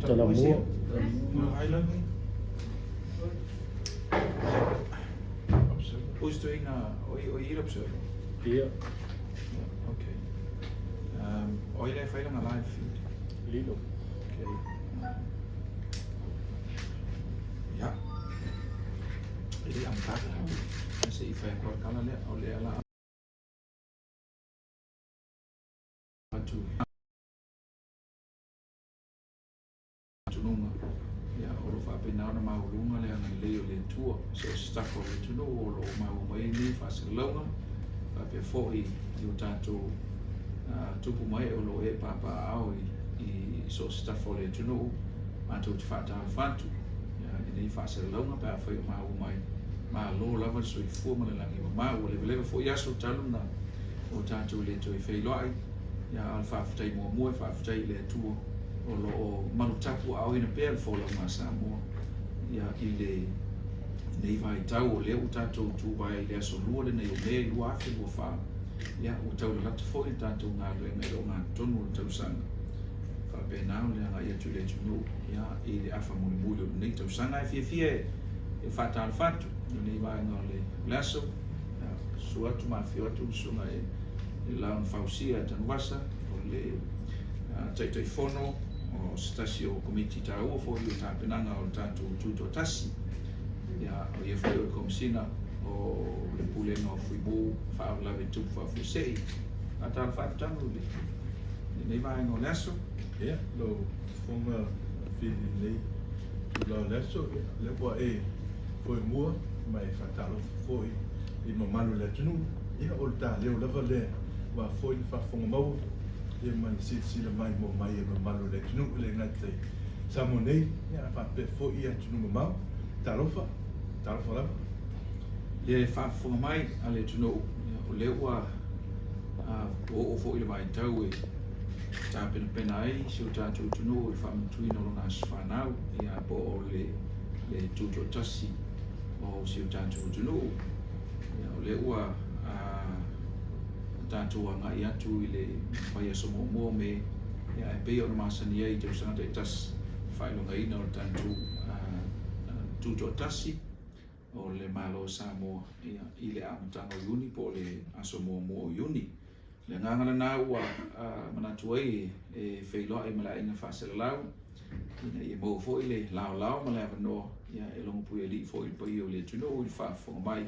Talamua. Who's doing, uh, o i observer? Ia. Yeah, okay. Um, o i le whailanga live feed? Lilo. Okay. Ja. E le amtaka. Se i whai kua kala lea, o lea la atu. Tunuga, ia, o lo o faapena ona maualuga le agalelei o le Atua i so o se tafa o le atunuu o lo o maua mai ai nei faasalalauga, faapea foi i o tatou tupu ma ee o lo o ee papaaao i so o se tafa o le atunuu, matou te faatalofa atu i lenei faasalalauga pe afai o maua mai. Malo lava le soifua ma le lagi mamao. Ua levaleva foi aso talu na o tatou le toe feiloai, ia, a o le faafetai muamua e faafetai i le Atua o lo o malutapuaaoina pea le folauga a Samoa ia, i lenei vaitau o lea ua tatou tuvae i le aso Lua lenei o Me 2024, ia, ua taulalata foi le tatou galuega i le ogatotonu o le tausaga. Faapena o le agai atu i le atunuu ia, i le afa mulimuli o lenei tausaga. E fiafia e faatalofa atu i lenei vaega o le aso, ia, susu atu ma afio atu le susuga i le Laau na Fausia e Tanuvasa, o le Taitaifono o se tasi o Komiti taua foi o tapenaga o le tatou Tutoatasi, ia, o ia foi o le Komesina o le Pulega o Fuimu Faalavelave Tupu Faafuasei. Faatalofa atu Tanu i lenei vaega o le aso. Ia, lau Fofoga Fili i lenei itula o le aso, ia, o lea ua e foemua ma e faatalofa foi i le mamalu o le atunuu, ia, o le ta leo lava lea aua foi le faafofoga maua ia ma le silasila maimoa mai a le mamalu o le atunuu, e le gata i Samoa nei, ia, ae faapea foi i atunuu mamao. Talofa, talofa lava. Le faafofoga mai a le atunuu, o lea ua oo foi le vaitau e tapenapena ai si o tatou atunuu i le faamanatuina o lona aso fanau, ia, po o le tutoatasi o si o tatou atunuu. Ia, o lea ua tatou agai atu i le vaiaso muamua o Me, ia, e pei ona masani ai i tausaga taitasi, faailogaina o le tatou tutoatasi o le Malo o Samoa, ia, i le amataga o Iuni po o le aso muamua o Iuni. O le agaga lena ua manatu ai e feiloai ma le aiga faasalalau ina ia maua foi le laolao ma le avanoa ia, e logopuialii foi le paia o le atunuu i le faafofoga mai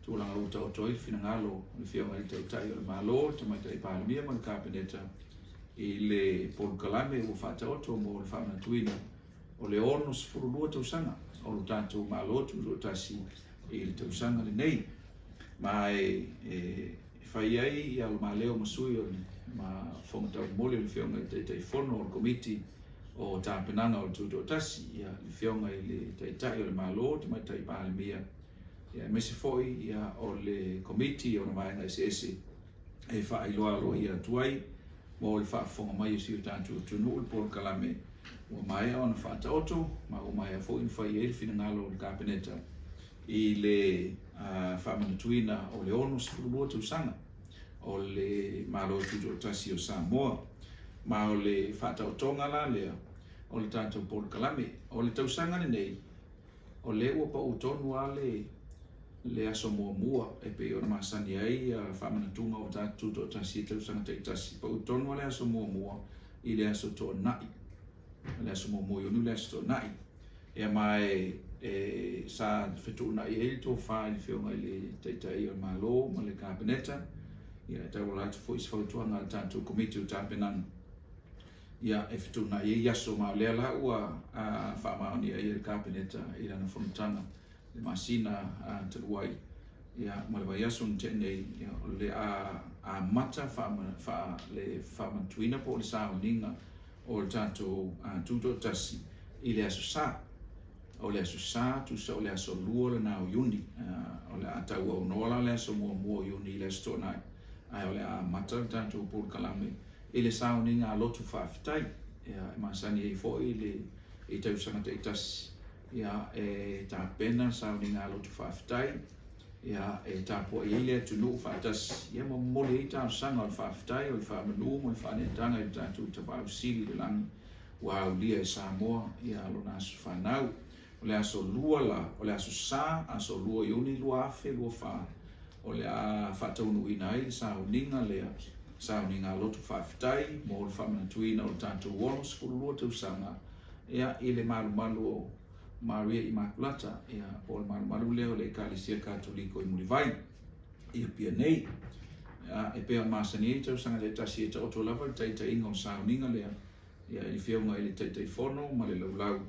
tulaga ua taoto ai le finagalo o le Afioga i le Taitai o le Malo, le Tamaitai Palemia ma le Kapeneta i le polokalame ua faataoto mo le faamanatuina o le 62 tausaga o lo tatou Malo Tutoatasi i le tausaga lenei. Ma e fai ai ia lo maleo ma sui o le ma fofoga taumolimoli o le Afioga i le Taitaifono o le Komiti o Tapenaga o le Tutoatasi, ia le Afioga i le Taitai o le Malo, Tamaitai Palemia, ia aemaise foi ia o le Komiti o ona vaega eseese e faailoa aloaia atu ai mo le faafofoga mai o si o tatou atunuu le polokalame ua maea ona faataoto ma ua maea foi ona fai i ai le finagalo o le Kapeneta i le faamanatuina o le 62 tausaga o le Malo Tutoatasi o Samoa. Ma o le faataotoga la lea o le tatou polokalame. O le tausaga lenei, o lea ua pau tonu lava le le aso muamua e pei ona masani ai faamanatuga o tatou tutoatasi i tausaga taitasi. Pau tonu lava le aso muamua i le aso Toonai. O le aso muamua o Iuni o le aso Toonai. Ia ma e sa fetuunai ai le tofa i le Afioga i le Taitai o le Malo ma le Kapeneta, ia e tauala atu foi se fautuaga a le tatou Komiti o Tapenaga, ia e fetuunai ai aso, ma o lea la ua faamaonia ai e le Kapeneta i lana fonotaga i le masina talu ai, ia ma le vaiaso na tea nei, ia o le a amata le faamanatuina po o le sauniga o le tatou Tutoatasi i le Aso Sa. O le Aso Sa, tusa o le aso 2 lena o Iuni. O le a tauaunoa la le aso muamua o Iuni i le Aso Toonai, ae o le a amata le tatou polokalame i le sauniga a lotu faafetai. Ia, e masani ai foi le i tausaga taitasi, ia, e tapena le sauniga a lotu faafetai, ia, e tapuai ai le atunuu faatasi, ia, ma momoli ai talosaga o le faafetai, o le faamanu ma le faaneetaga i le tatou Tapaau Sili i le lagi. ua aulia e Samoa ia lona aso fanau. O le aso Lua la, o le aso Sa, aso 2 Iuni 2024, o le a faataunuuina ai le sauniga lea, sauniga a lotu faafetai mo le faamanatuina o le tatou 62 tausaga ia i le malumalu o Maria Imakulata, ia po o le malumalu lea o le Ekalesia Katoliko i Mulivai i Apia nei. Ia, e pei ona masani ai tausaga taitasi e taoto lava le taitaiga o le sauniga lea ia i le Afioga i le Taitaifono ma le Laulau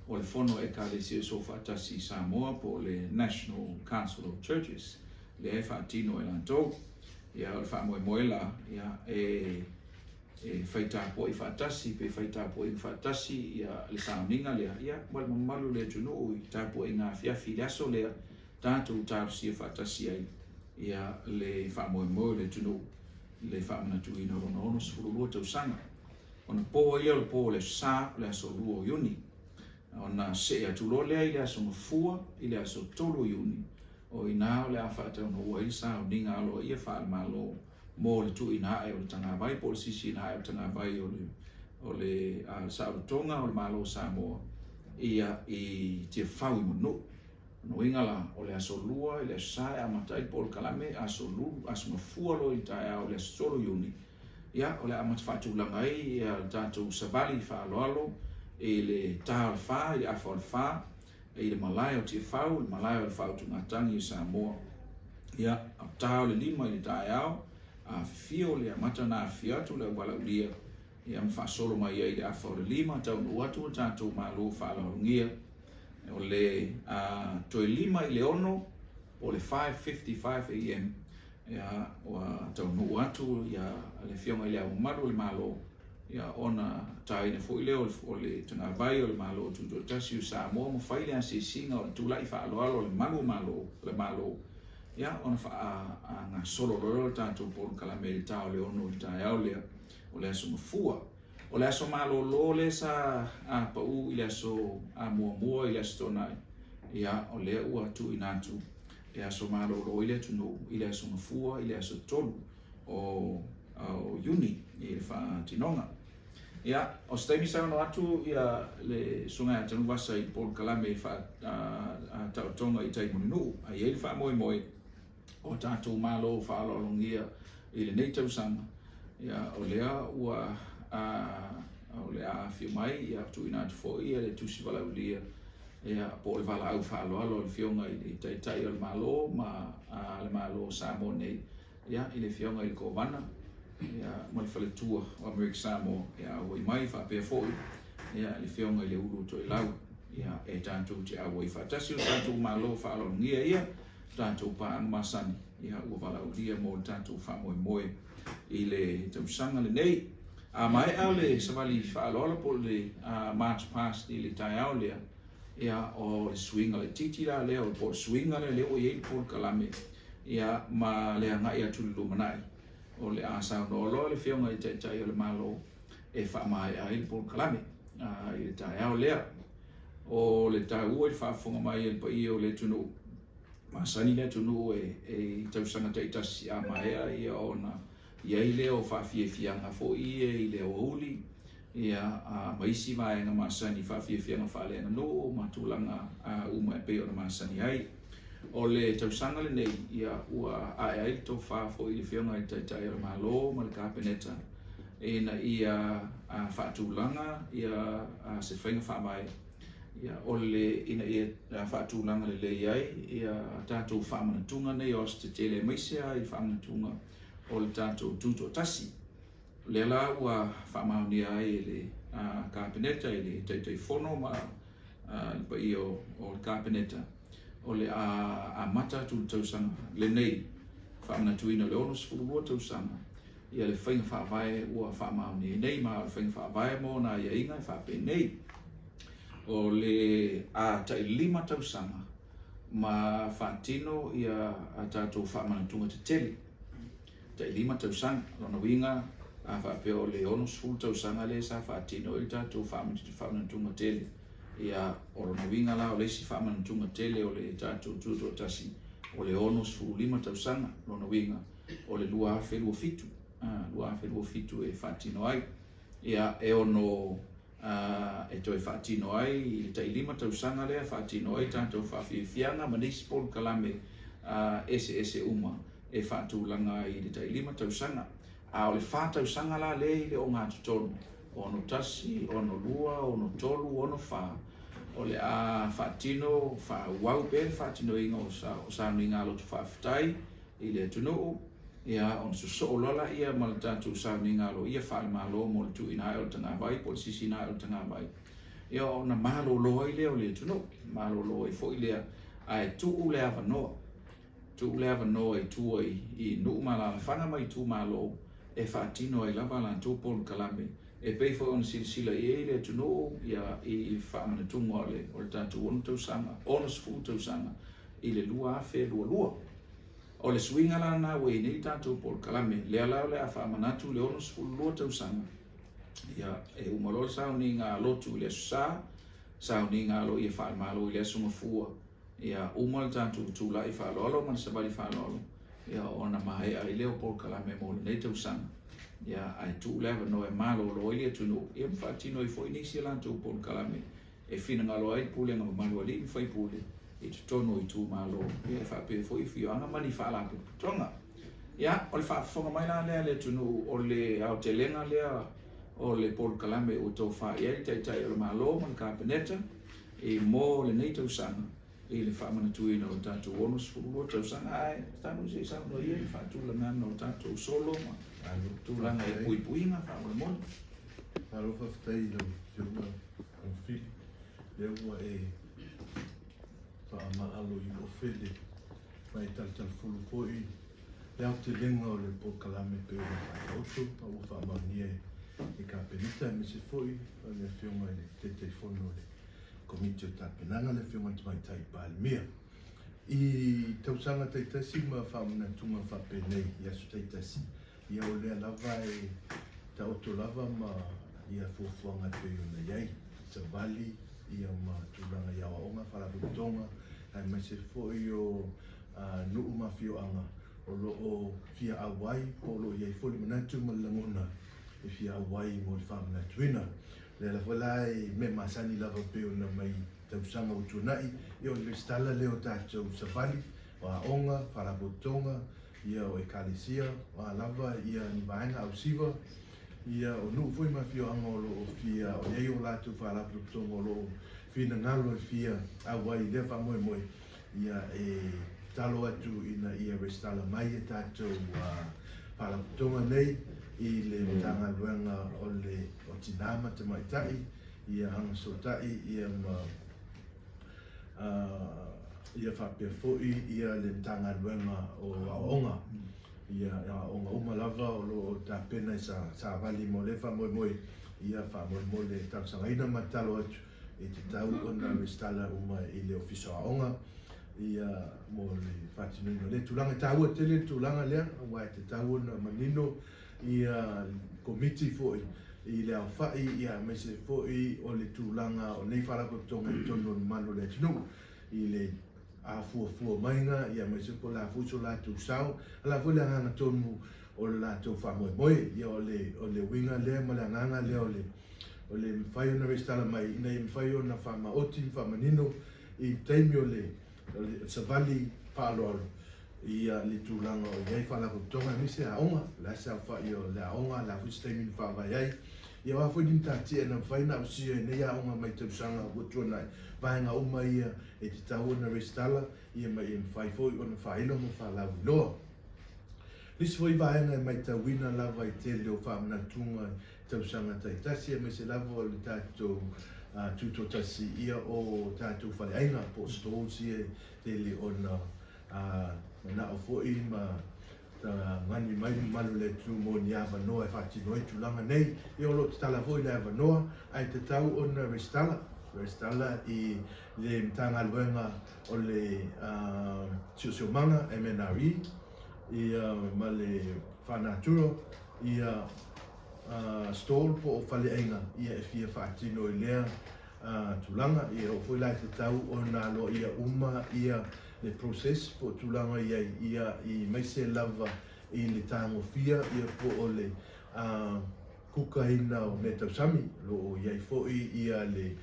o le Fono a Ekalesia Soofaatasi i Samoa po o le National Council of Churches, lea e faatino e latou. Ia, o le faamoemoe la, ia, e e fai tapuai faatasi pe fai tapuaiga faatasi ia le sauniga lea, ia, ma le mamalu o le atunuu i tapuaiga afiafi i le aso lea, tatou talosia faatasi ai ia le faamoemoe o le atunuu i le faamanatuina o lona 62 tausaga. Ona po ai lea o le po o le Aso Sa, o le aso 2 o Iuni. Ona see atu loa lea i le aso Gafua i le aso 3 o Iuni, o i ina o le a faataunuua ai le sauniga aloaia faale-Malo mo le tuuina ae o le tagavai po o le sisiina ae o le tagavai o le o le saolotoga o le Malo o Samoa ia i Tiafau i Mulinuu. Lona uiga la, o le aso Lua i le Aso Sa e amata ai le polokalame, aso Lulu, aso Gafua loa i le taeao i le aso 3 Iuni, ia, o le a amata faatulaga ai ia le tatou savali faaaloalo i le ta o le fa, i le afa o le fa, i le malae o Tiafau, le malae o le faautugatagi o Samoa. Ia, o ta o le 5 i le taeao, afifio le amata ona afifio atu le auvalaulia, ia ma faasolo mai ai i le afa o le 5, taunuu atu le tatou Malo faaaloalogia, o le toe 5 i le 6, po o le 5:55 am, ia, ua taunuu atu ia le Afioga i Le Ao Mamalu o le Malo, ia, ona taina foi lea o le tagavai o le Malo Tutoatasi o Samoa ma fai le asiasiga o le tulai faaaloalo o le malu o Malo, le Malo, ia, ona faagasolo loa lea o le tatou polokalame i le ta o le 6 i le taeao lea o le aso Gafua. O le aso malolo lea sa pau i le aso muamua i le Aso Toonai, ia, o lea ua tuuina atu e aso malolo ai le atunuu i le aso Gafua i le aso 3 o Iuni i le faatinoga. Ia, o se taimi saunoa atu ia le Susuga ia Tanuvasa i le polokalame i faataotoga i tai Mulinuu, a i ai le faamoemoe o tatou Malo faaaloalogia i lenei tausaga, ia, o lea ua o le a afio mai, ia, tuuina atu foi ia le tusi valaaulia, ia, po o le valaau faaaloalo a le Afioga i le Taitai o le Malo ma le Malo o Samoa nei, ia, i le Afioga i le Kovana, ia, ma le Faletua o Amerika Samoa, ia, auai mai faapea foi, ia, le Afioga i le Ulu o Toelau, ia, e tatou te auai faatasi o tatou Malo faaaloalogia ia, tatou paaga masani, ia, ua valaaulia mo le tatou faamoemoe i le tausaga lenei. A maea le savali faaaloalo po o le March Past i le taeao lea, ia, o le suiga laitiiti la lea, po o le suiga lea lea ua i ai le polokalame, ia, ma le agai atu i le lumanai, o le a saunoa loa le Afioga i le Taitai o le Malo e faamaea ai le polokalame i le taeao lea. O le taua i le faafofoga mai a le paia o le atunuu, masani le atunuu e i tausaga taitasi a maea ia ona i ai lea o faafiafiaga foi ia i le aoauli, ia, ma isi vaega masani, faafiafiaga faaleaganuu ma tulaga uma e pei ona masani ai. O le tausaga lenei, ia, ua ae ai le tofa foi i le Afioga i le Taitai o le Malo ma le Kapeneta ina ia faatulaga ia se faiga faavae, ia, o le ina ia faatulaga lelei ai ia tatou faamanatuga nei o aso tetele aemaise lava i faamanatuga o le tatou Tutoatasi. O lea la ua faamaonia ai e le Kapeneta i le Taitaifono ma le paia o le Kapeneta, o le a amata atu le tausaga lenei, faamanatuina o le 62 tausaga, ia le faiga faavae ua faamaonia nei, ma o le faiga faavae ma ona aiaiga e faapenei. O le a tai 5 tausaga ma faatino ia a tatou faamanatuga tetele, tai 5 tausaga. Lona uiga, a faapea o le 60 tausaga lea sa faatino ai le tatou faamanatuga tele, ia, o lona uiga la o le isi faamanatuga tele o le tatou Tutoatasi o le 65 tausaga, lona uiga o le 2027, 2027 e faatino ai. Ia, e ono E toe faatino ai i le tai 5 tausaga lea, faatino ai tatou faafiafiaga ma nisi polokalame eseese uma e faatulaga ai i le tai 5 tausaga. A o le 4 tausaga la lea i le ogatotonu, 61, 62, 63, 64, o le a faatino faaauau pea le faatinoina o sauniga a loto faafetai i le atunuu, ia ona sosoo loa laia ma le tatou sauniga aloaia faale-Malo mo le tuuina ae o le tagavai po o le sisiina ae o le tagavai, ia ona malolo ai lea o le atunuu, malolo ai foi lea, ae tuu le avanoa, tuu le avanoa i tua i nuu ma alaalafaga ma itumalo e faatino ai lava latou polokalame e pei foi ona silasila i ai le atunuu ia i faamanatuga o le tatou 6 tausaga, 60 tausaga i le 2022. O le suiga la lena ua i ai nei le tatou polokalame, lea la o le a faamanatu le 62 tausaga, ia e uma loa le sauniga a lotu i le Aso Sa, sauniga aloaia faale-Malo i le Aso Gafua, ia uma le tatou tulai faaaloalo ma le savali faaaloalo, ia ona maea ai lea o polokalame mo lenei tausaga, ia ae tuu le avanoa e malolo ai le atunuu, ia ma faatino ai foi nisi a latou polokalame e finagalo ai le pulega mamalu a alii ma faipule i totonu o itumalo, ia e faapea foi afioaga ma ni faalapotopotoga. Ia, o le faafofoga mai la lea a le atunuu o le aotelega lea o le polokalame ua tofa i ai le Taitai o le Malo ma le Kapeneta i mo lenei tausaga i le faamanatuina o le tatou 62 tausaga. Ae talu se i saunoa ia i le faatulagaga o tatou solo ma tulaga i puipuiga faamolemole. Malo faafetai i lau Afioga Fili, lea ua e faamaalo i ofe le ma e talatalafulu foi le aotelega o le polokalame pei ona faataoto ma ua faamaonia e Kapeneta, aemaise foi o le Afioga i le Taitaifono o le Komiti o Tapenaga, le Afioga i le Tamaitai Palemia. I tausaga taitasi ma faamanatuga faapenei i aso taitasi, ia o lea lava e taoto lava ma ia fuafuaga e pei ona i ai, savali ia ma tulaga i aoaoga, faalapotopotoga, aemaise foi o nuu ma afioaga o lo o fia auai po o lo o i ai foi le manatu ma le lagona e fia auai mo le faamanatuina. O lea foi la e mea masani lava pei ona mai tausaga ua tuanai, ia o le resitala lea o tatou savali, o aoga, faalapotopotoga, ia o ekalesia, o a lava ia ni vaega ausiva, ia o nuu foi ma afioaga o lo o fia, o i ai o latou faalapotopotoga o lo o finagalo e fia auai i lea faamoemoe, ia e tatalo atu ina ia resitala mai e tatou faalapotopotoga nei i le Matagaluega o le o Tinā ma Tamaitai, ia Agafesootai ia ma ia faapea foi ia le Matagaluega o Aoaoga, ia aoaoga uma lava o lo o tapena i savali mo lea faamoemoe, ia faamolemole e talosagaina ma tatalo atu e tatau ona resitala uma i le Ofisa o Aoga ia mo le faatinoina o lea tulaga. E taua tele le tulaga lea aua e tatau ona manino ia Komiti foi i le aofai ia aemaise foi o le tulaga o nei faalapotopotoga i totonu o le mamalu o le atunuu i le afuafua maiga ia aemaise po o le a foi so latou sao, o le a foi le agaga tonu o le latou faamoemoe. Ia o le uiga lea ma le agaga lea o le o le mafai ona resitala mai ina ia mafai ona faamaoti ma faamanino i le taimi o le savali faaaloalo ia le tulaga o i ai faalapotopotoga aemaise aoga, o le a se aofai o le aoga, o le a foi se taimi na faavae ai. Ia o a foi ni matatia na mafai ona ausia e nei aoga mai tausaga ua tuanai, vaega uma ia e tatau ona resitala ia ma ia mafai foi ona faailo ma faalauiloa. Nisi foi vaega e matauina lava i tele o faamanatuga i tausaga taitasi aemaise lava o le tatou tutoatasi ia o tatou faleaiga po o stalls ia e tele ona manao foi ma gani mai le mamalu o le atunuu mo ni avanoa e faatino ai tulaga nei. Ia o lo o tatala foi le avanoa ae tatau ona resitala, resitala i le Matagaluega o le Siosiomaga, MNRE, ia ma le Faanatura, ia stall po o faleaiga ia e fia faatino i lea tulaga. Ia oo foi la e tatau ona aloaia uma ia le process po o tulaga i ai ia i maise lava i le tagofia ia po o le. kukaina o mea tausami, o lo o i ai foi ia le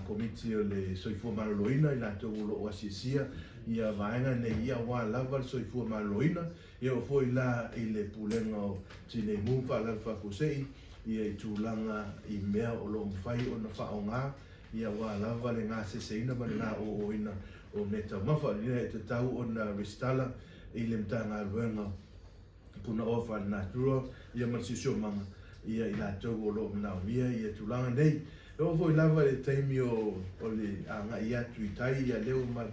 Komiti o le Soifua Maloloina, i latou o lo o asiasia ia vaega nei ia aua lava le soifua maloloina. E oo foi la i le Pulega o Tinei Mu ma Faalavelave Faafuasei ia i tulaga i mea o lo o mafai ona faaaoga ia aua lava le gaseseina ma le gaoioina o mea taumafa. Ia e tatau ona resitala i le Matagaluega Punaoa Faalenatura ia ma le Siosiomaga ia i latou o lo o manaomia ia tulaga nei. E oo foi lava i le taimi o le agai atu i tai ia lea ua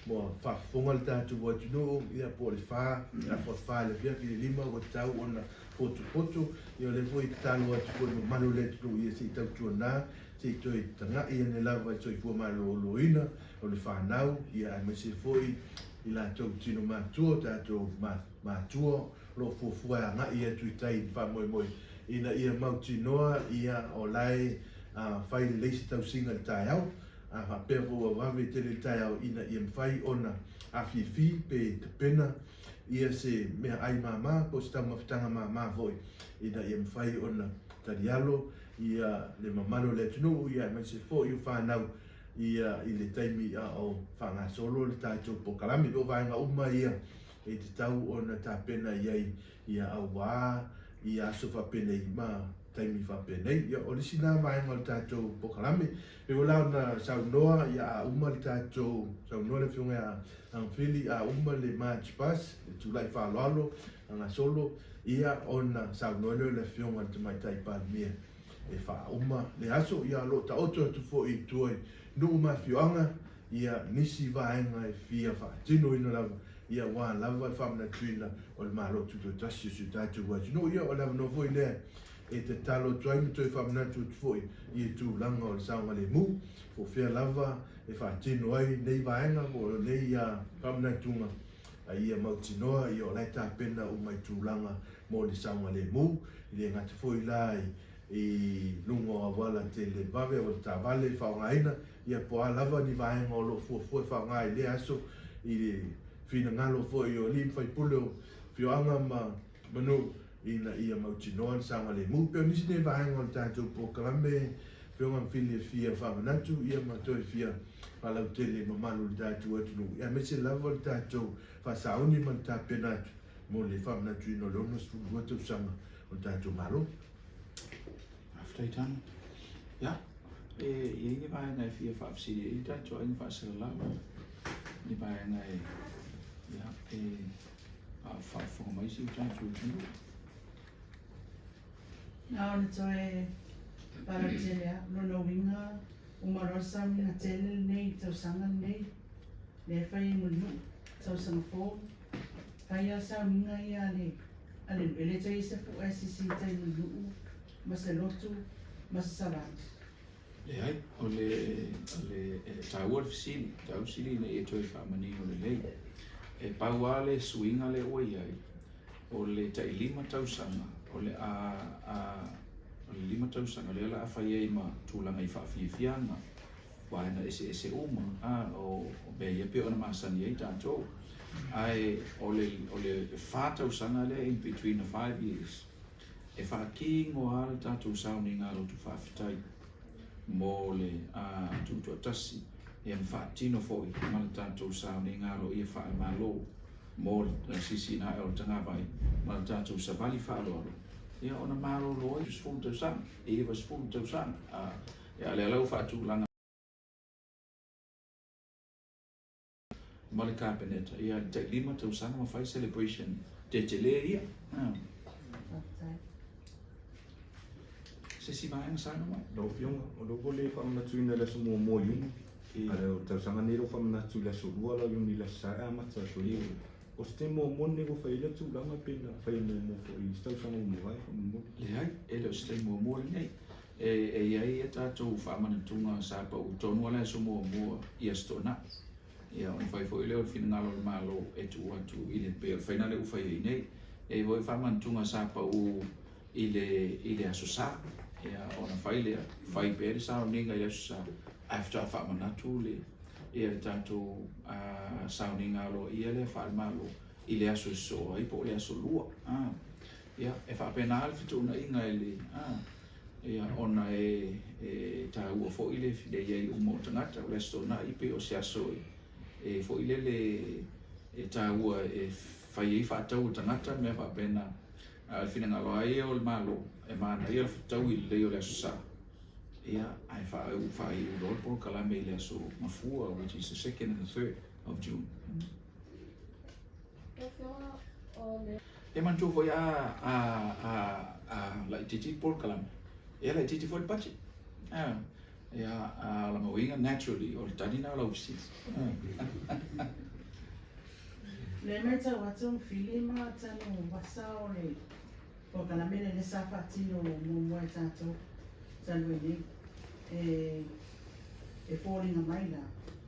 ua faafofoga le tatou atunuu ia po o le 4, afa 4 i le afiafi i le 5 ua tatau ona potopoto. Ia o lea foi e tatalo atu foi i le mamalu o le atunuu ia se i tautuana, se i toe tagai ane lava i le soifua maloloina o le fanau ia aemaise foi i latou tino matua, tatou matua o lo o fuafua e agai atu i tai i le faamoemoe ina ia mautinoa ia o la e fai lelei se tausiga i le taeao. A faapea foi ua vave tele i le taeao ina ia mafai ona afifi pe tapena ia se meaai mama po o se taumafataga mama foi ina ia mafai ona talialo ia le mamalu o le atunuu ia aemaise foi o fanau ia i le taimi a o faagasolo le tatou polokalame. O vaega uma ia e tatau ona tapena i ai ia auā i aso faapenei ma taimi faapenei. Ia, o le isi lena vaega o le tatou polokalame. E pei la ona saunoa, ia a uma le tatou, saunoa le Afioga ia Agafili, a uma le March Past, le tulai faaaloalo a gasolo, ia ona saunoa lea o le Afioga i le Tamaitai Palemia e faauma le aso. Ia, o lo o taoto atu foi i tua i nuu ma afioaga, ia nisi vaega e fia faatinoina lava, ia aua lava le faamanatuina o le Malo Tutoatasi o si o tatou atunuu. Ia, o le avanoa foi lea e tatalo atu ai ma toe faamanatu atu foi i le tulaga o le saogalemu, po o fea lava e faatino ai nei vaega po o nei faamanatuga, a ia mautinoa ia o la e tapena uma i tulaga mo le saogalemu, e le gata foi la i luga o auala tele vave, auala taavale e faaaogaina, ia po o a lava ni vaega o lo o fuafua e faaaoga i lea aso i le finagalo foi o alii ma faipule o afioaga ma nuu ina ia mautinoa le saogalemu. E pei o nisi nei vaega o le tatou polokalame, Afioga Mfili e fia faamanatu ia ma toe fia faalautele mamalu i le tatou atunuu, aemaise lava le tatou faasauni ma le tapena atu mo le faamanatuina o le 62 tausaga o le tatou Malo. Faafetai Tano. Ia, e i ai ni vaega e fia faafesili ai le tatou aiga faasalalau, ni vaega e, ia, e a o faafofoga mai si o tatou atunuu. Na ona toe faalautele lava, o lona uiga uma loa le sauniga tele lenei i le tausaga lenei, lea e fai ai Mulinuu, tausaga fou, fai lava sauniga ia a le a le nuu, e le toe i ai se fua e sisi i tai i Mulinuu ma se lotu ma se savali. Leai, o le, o le, e taua le fesili, taua le fesili ina ia toe faamanino lelei. E pau lava le suiga lea ua i ai, o le tai 5 tausaga, o le a, a, o le 5 tausaga lea o le a fai ai ma tulaga i faafiafiaga, vaega eseese uma, a, o, o mea ia pei ona masani ai tatou. Ae o le, o le 4 tausaga lea in between the 5 years, E faatino lava le tatou sauniga lotu faafetai mo le tutoatasi ia ma faatino foi ma le tatou sauniga aloaia faale-Malo mo le siisina ae o le tagavai ma le tatou savali faaaloalo ia ona malolo ai 10 tausaga, 90 tausaga, a o lea la ua faatulaga ma le Kapeneta ia le tai 5 tausaga ma fai celebration tetele ia. Se isi vaega saunoa mai. Lau Afioga, o lea ua le faamanatuina i le aso muamua o Iuni, a o le tausaga nei ua faamanatu i le aso 2 la o Iuni i le Aso Sa e amata atu ai. O se taimi muamua lenei ua fai ai lea tulaga pe na faia muamua foi i isi tausaga ua mavae faamolemole? Leai, e le o se taimi muamua lenei. E i ai a tatou faamanatuga sa pau tonu lava le aso muamua i Aso Toonai. Ia ona fai foi lea o le finagalo o le Malo e tuu atu i le, pei o le faiga lea ua fai ai nei. E i ai foi faamanatuga sa pau i le, i le Aso Sa. Ia ona fai lea, fai pea le sauniga i le Aso Sa, ae faatoa faamanatu le, ia le tatou sauniga aloaia lea faale-Malo i le aso e sosoo ai po o le aso lua. Ia, e faapena le fetuunaiga i le, Ia, ona e taua foi le i ai uma o tagata. O le Aso Toonai pei o se aso e foi lele e taua e fai ai faatau e tagata ma mea faapena. A o le finagalo lava ia o le Malo, e manaia le fetaui lelei o le Aso Sa, ia, ae faaiu loa le polokalame i le Aso Gafua, which is the 2nd and the 3rd of June. E manatua foi a laitiiti le polokalame, e laitiiti foi le budget. Ia, a o lona uiga naturally o le tali lena o lau fesili. Lea e matau atu Fili ma Tanuvasa o le polokalame lea sa faatino muamua e tatou talu ai nei. E foliga mai la,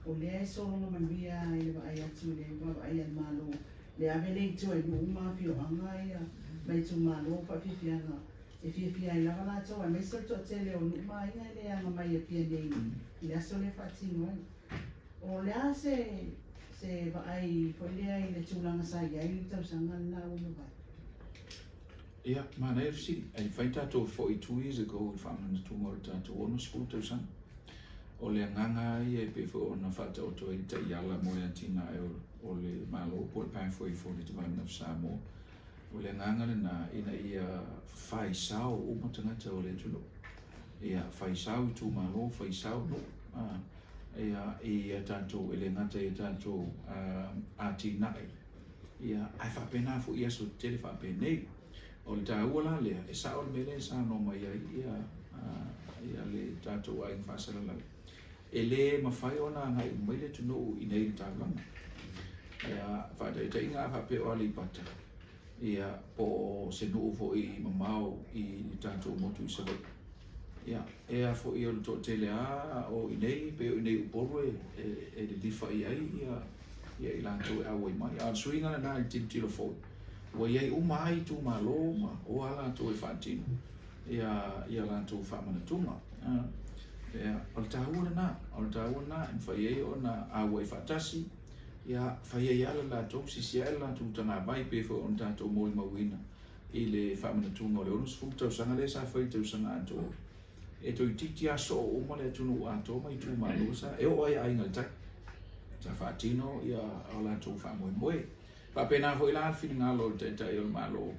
o lea e sologa manuia i le vaai atu i le vaavaai a le Malo, le ave lea i tua i nuu ma afioaga ia ma itumalo faafiafiaga e fiafia ai lava latou, aemaise o le toatele o nuu ma aiga e le aga mai i Apia nei i le aso lea e faatino ai. O le a se vaai foi lea i le tulaga sa i ai le tausaga lena ua mavae? Ia, manaia le fesili. E fai tatou foi 2 years ago i le faamanatuga o le tatou 60 tausaga. O le agaga ia e pei foi ona faataoto ai le taiala mo le atinae o le Malo po o le Pathway for the Development of Samoa. O le agaga lena ina ia faisao uma tagata o le atunuu. Ia, faisao itumalo, faisao nuu. Ia, i a tatou, e le gata i a tatou atinae. Ia, ae faapena foi i aso tetele faapenei. O le taua la lea, e sao le mea lea e saunoa mai ai ia le tatou aiga faasalalau. E le mafai ona agai mai le atunuu i nei i le taulaga. Ia, faataitaiga a faapea o Aleipata, ia, po o se nuu foi mamao i le tatou motu i Savaii. Ia, e a foi o le toatele lava o i nei, pei o i nei Upolu e lilifa i ai ia i latou e auai mai. A o le suiga lena i le tilotilo foi, ua i ai uma lava itumalo ma o lava latou e faatino ia latou faamanatuga. Ia, o le taua lena, o le taua lena e mafai ai ona auai faatasi, ia, fai ai lava le latou, sisi ae le latou tagavai pei foi ona tatou molimauina i le faamanatuga o le 60 tausaga lea sa fai i le tausaga atoa. E toeitiiti lava soo uma le atunuu atoa ma itumalo sa e oo ai i aiga i le tai. Sa faatino ia o latou faamoemoe. Faapena foi la le finagalo o le Taitai o le Malo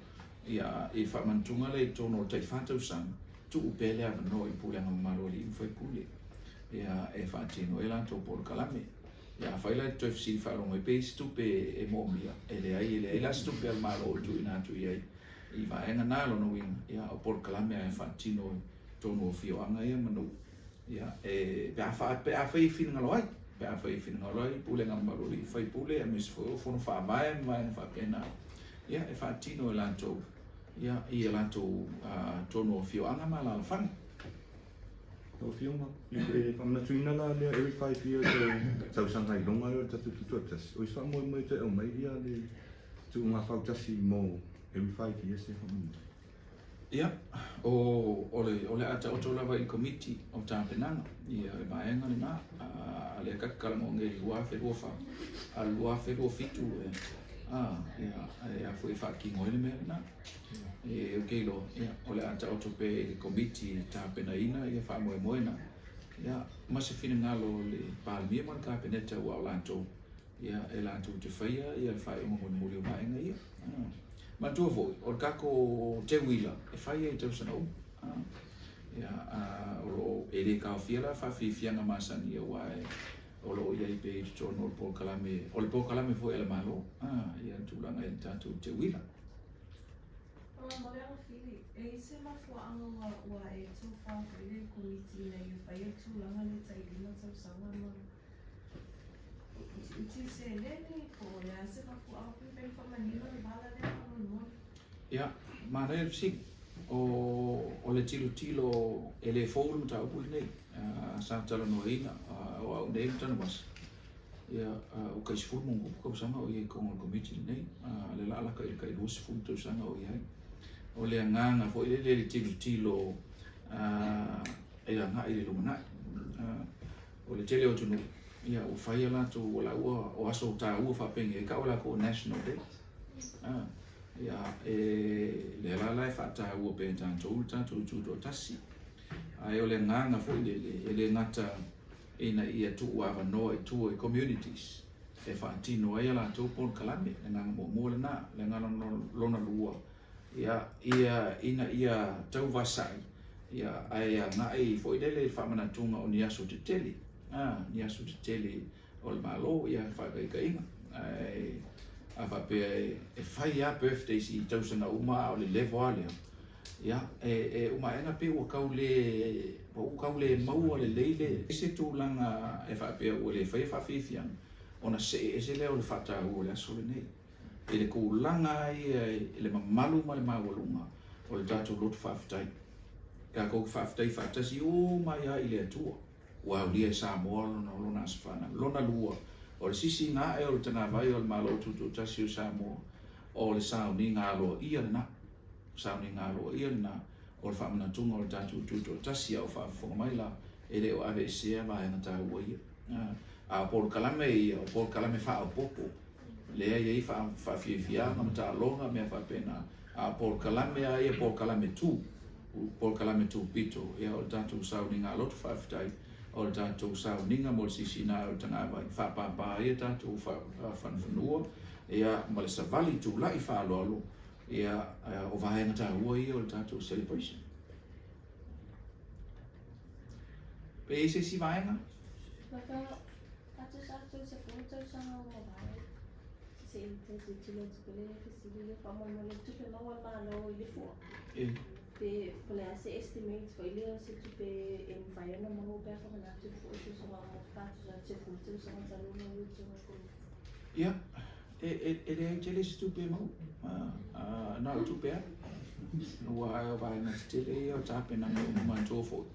ia i le faamanatuga lea i totonu o le tai 4 tausaga, tuu pea le avanoa i pulega mamalu a alii ma faipule ia e faatino ai latou polokalame. Ia afai la e toe fesili faalogo ai pe i ai se tupe e moomia, e leai, e leai la se tupe a le Malo o tuuina atu i ai i vaega na. Lona uiga, ia o polokalame lava e faatino i totonu o afioaga ia ma nuu, ia e pe afai e finagalo ai, pe afai e finagalo ai pulega mamalu a alii ma faipule aemaise foi o fono faavae ma vaega faapena, ia e faatino e latou ia i a latou totonu o afioaga ma alaalafaga. Lau Afioga, e faamanatuina la lea every 5 years o tausaga i luga lea o le tatou tutoatasi, o isi faamoemoe toe aumai ia le tuuga fautasi mo every 5 years e faamoemoe. Ia, o le a taoto lava i le komiti o tapenaga ia le vaega lena. A lea ka talanoa nei i le 2024, a o le 2027 e ia, e a foi e faatino ai le mea lena. E ou te iloa, ia, o le a taoto pea i le komiti e tapenaina ia faamoemoe na. Ia, ma se finagalo o le Palemia ma le Kapeneta ua o latou, ia, e latou te faia ia le faaiuga mulimuli o vaega ia. Manatua foi, o le tatou teuila e fai ai i tausaga uma. Ia, o lo o e le taofia la faafiafiaga masani aua e o lo o i ai pea i totonu o le polokalame, o le polokalame foi a le Malo, ia le tulaga i le tatou teuila. Mo le Fili, e i se mafuaaga ua e tofā foi le komiti ina ia faia tulaga le tai 5 tausaga ma utiuti seleni po o le a se mafuaaga pe mafai ona faamanino le vala lea faamolemole? Ia, manaia le fesili. O le tilotilo e le fou le mataupu lenei. Sa talanoaina o au nei ma Tanuvasa. Ia, o tai 10+ tausaga o i ai i totonu o le komiti lenei. Le la alaka i le tai 20 tausaga o i ai. O le agaga foi lele le tilotilo e agai i le lumanai. O le tele o atunuu, ia ua fai a latou o la ua o aso taua faapenei e tau e latou o National Day. Ia, e lea la e faataua pea e tatou le tatou tutoatasi. Ae o le agaga foi lele, e le gata ina ia tuu avanoa i tua i communities e faatino ai a latou polokalame, le agaga muamua lena. O le agaga lona lua, ia, ia, ina ia tauvasai, ia, ae agai foi lele i le faamanatuga o ni aso tetele, a, ni aso tetele o le Malo, ia, faataitaiga. Ae a faapea e fai lava birthdays i tausaga uma a o le level lava lea, ia, e uma aena pei ua tau le, ua tau le maua lelei le se tulaga e faapea ua le faia faafiafiaga, ona see ese lea o le faataua o le aso lenei. I le tulaga lava ia i le mamalu ma le maualuga o le tatou loto faafetai. Tatou te faafetai faatasi uma ai lava i le Atua ua aulia e Samoa lona aso fanau. Lona lua, o le sisiina ae o le tagavai o le Malo Tutoatasi o Samoa, o le sauniga aloaia lena. Sauniga aloaia lena o le faamanatuga o le tatou Tutoatasi a o faafofoga mai la, e le o aveesea vaega taua ia. A o polokalame ia, o polokalame faaopoopo, lea e i ai faafiafiaga ma taaloga ma mea faapena, a o polokalame lava ia, polokalame tu, polokalame tupito, ia o le tatou sauniga loto faafetai, o le tatou sauniga mo le sisiina ae o le tagavai, faapapa ai a tatou fanafanua, ia, ma le savali tulai faaaloalo, ia, o vaega taua ia o le tatou celebration. Pe i ai se isi vaega? Ia, e leai tele se tupe e maua, na o tupe alu. Aua o vaega tetele ia o tapenaga uma manatua foi.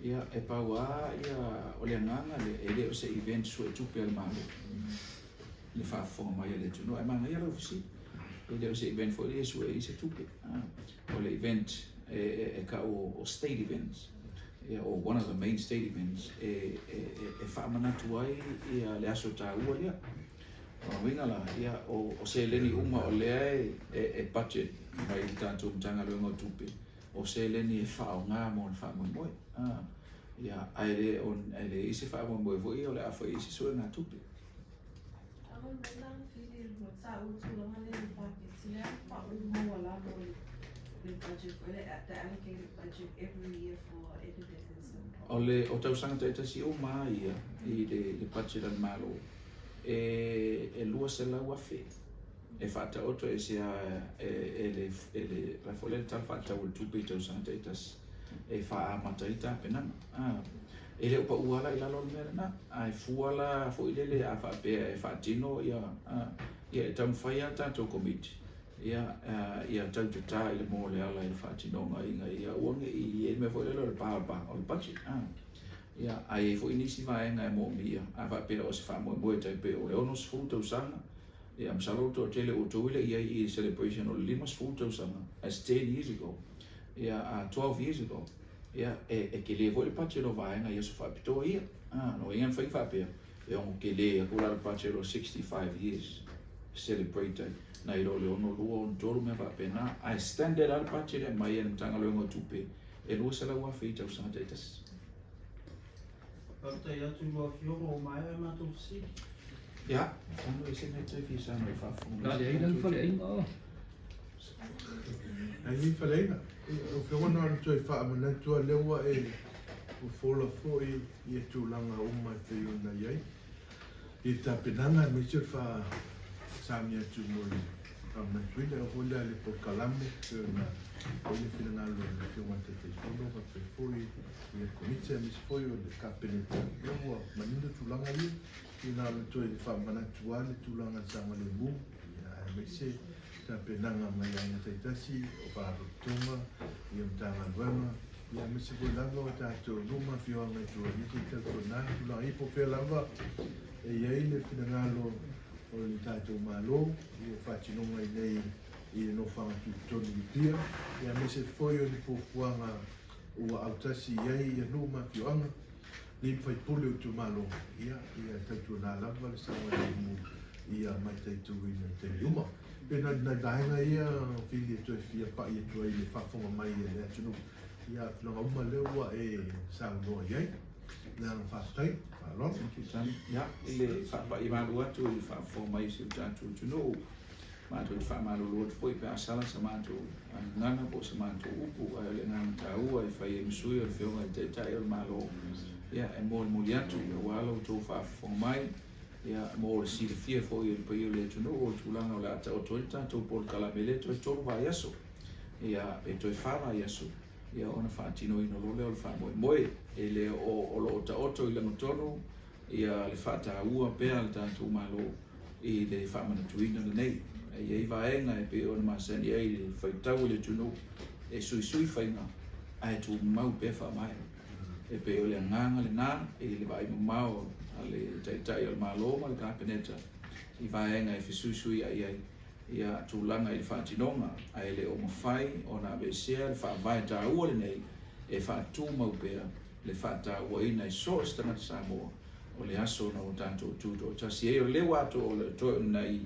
Ia, e pau lava ia, o le agaga lea, e le o se event suetupe a le Malo, le faafofoga mai a le atunuu. Ae manaia lau fesili, e le o se event foi lea e sue ai se tupe. O le event e tau o state events, ia, or one of the main state events, e faamanatu ai ia le aso taua lea. O lona uiga la, ia, o seleni uma o lea e budget mai i le tatou Matagaluega o Tupe, o seleni e faaaoga mo le faamoemoe. Ia, ae le o, ae leai se faamoemoe foi ia o le a fai ai se suegatupe. O le o tausaga taitasi uma lava ia i le budget a le Malo e 200,000 e faataoto ese lava e le la foi lea Tala Faatatau o le Tupe i tausaga taitasi e faaamata ai tapenaga. E le o paua la i lalo o le mea lena, ae fua la foi lele a faapea e faatino ia, ia e taumafai lava tatou Komiti ia, ia tautatā i le moa o le ala i le faatinoga ina ia aua ne i i ai le mea foi lele o le pa o le budget. Ia, ae i ai foi nisi vaega e moomia, a faapea o se faamoemoe tai pei o le 60 tausaga, ia, masalo o le toatele o outou e le i i ai i le celebration o le 50 tausaga, that's 10 years ago, ia, 12 years ago, ia, e tele foi le budget o vaega i aso faapitoa ia. Lona uiga e mafai ona faapea, e ono tele atu la le budget o 65 years e celebrate ai, nai lo le 62, 63 mea faapena, ae standard lava le budget e aumai e le Matagaluega o Tupe e $200,000 i tausaga taitasi. Faafetai atu i lau Afioga ua maea a matou fesili. Ia, ano e se mea toe fia saunoa i faafofoga mai. Leai lau faleaiga o. Ai ni faleaiga. Lau Afioga na ona toe faamanatu lava lea ua e fofola foi ia tulaga uma e pei ona i ai i le tapenaga aemaise o le faasami atu mo le faamanatuina. E oo foi la i le polokalame e pei ona i ai le finagalo o le Afioga i le Taitaifono faapea foi i le Komiti aemaise foi o le Kapeneta. Ia ua manino tulaga ia, ia na ona toe faamanatu lava le tulaga i le saogalemu, ia aemaise tapenaga mai aiga taitasi, o Faalapotopotoga, ia Matagaluega, ia aemaise foi lava o tatou nuu ma afioaga i tua, ia se i tautuana tulaga ia po o fea lava e i ai le finagalo o le tatou Malo i le faatinoga i inei i le nofoaga tutotonu i Apia, ia aemaise foi o ni fuafuaga ua autasi i ai ia nuu ma afioaga, alii ma faipule o itumalo, ia, ia tautuana lava le saogalemu ia mataituina i taimi uma. Pe na o ni nai vaega ia Fili e toe fia pai atu ai i le faafofoga mai a le atunuu. Ia, tulaga uma lea ua e saunoa i ai. Le agaga faafetai, faaaloalo. Thank you, Tani. Ia, i le faapai malu atu i le faafofoga mai o si o tatou atunuu, matou te faamalulu atu foi pe a sala sa matou gagana po o sa matou upu, ae o le agaga taua e fai ai ma sui o le Afioga i le Taitai o le Malo, ia, e molimoli atu aua lo outou faafofoga mai, ia, mo le silafia foi e le paia o le atunuu o le tulaga o le a taoto ai le tatou polokalame i le toe 3 vaiaso, ia, pe toe 4 vaiaso, ia ona faatinoina loa lea o le faamoemoe. E le o lo o taoto i lagatonu ia le faataua pea a le tatou Malo i le faamanatuina lenei. E i ai vaega e pei ona masani ai le faitau o le atunuu e suisui faiga ae tumau pea faavae. E pei o le agaga lena i le vaai mamao a le Taitai o le Malo ma le Kapeneta i vaega e fesuisuiai ai ia tulaga i le faatinoga, ae le o mafai ona aveesea le faavae taua lenei e faatumau pea le faatauaina i so o se tagata Samoa o le aso na ua tatou tutoatasi ai. O lea ua atoa o le toe o nai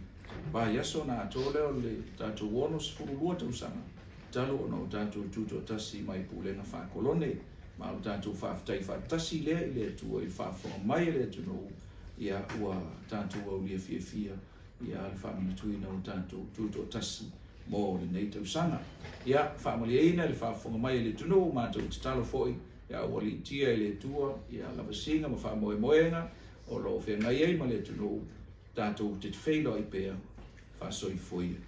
vaiaso ona atoa lea o le tatou 62 tausaga talu ona o tatou tutoatasi mai pulega faakolone, ma o tatou faafetai faatasi lea i le Atua i le faafofoga mai a le atunuu, ia ua tatou aulia fiafia ia le faamanatuina o tatou tutoatasi mo lenei tausaga. Ia faamalieina le faafofoga mai a le atunuu, matou tatalo foi ia ua liitia e le Atua ia lavasiga ma faamoemoega o lo o feagai ai ma le atunuu, tatou te feiloai pea, faasoifua ia.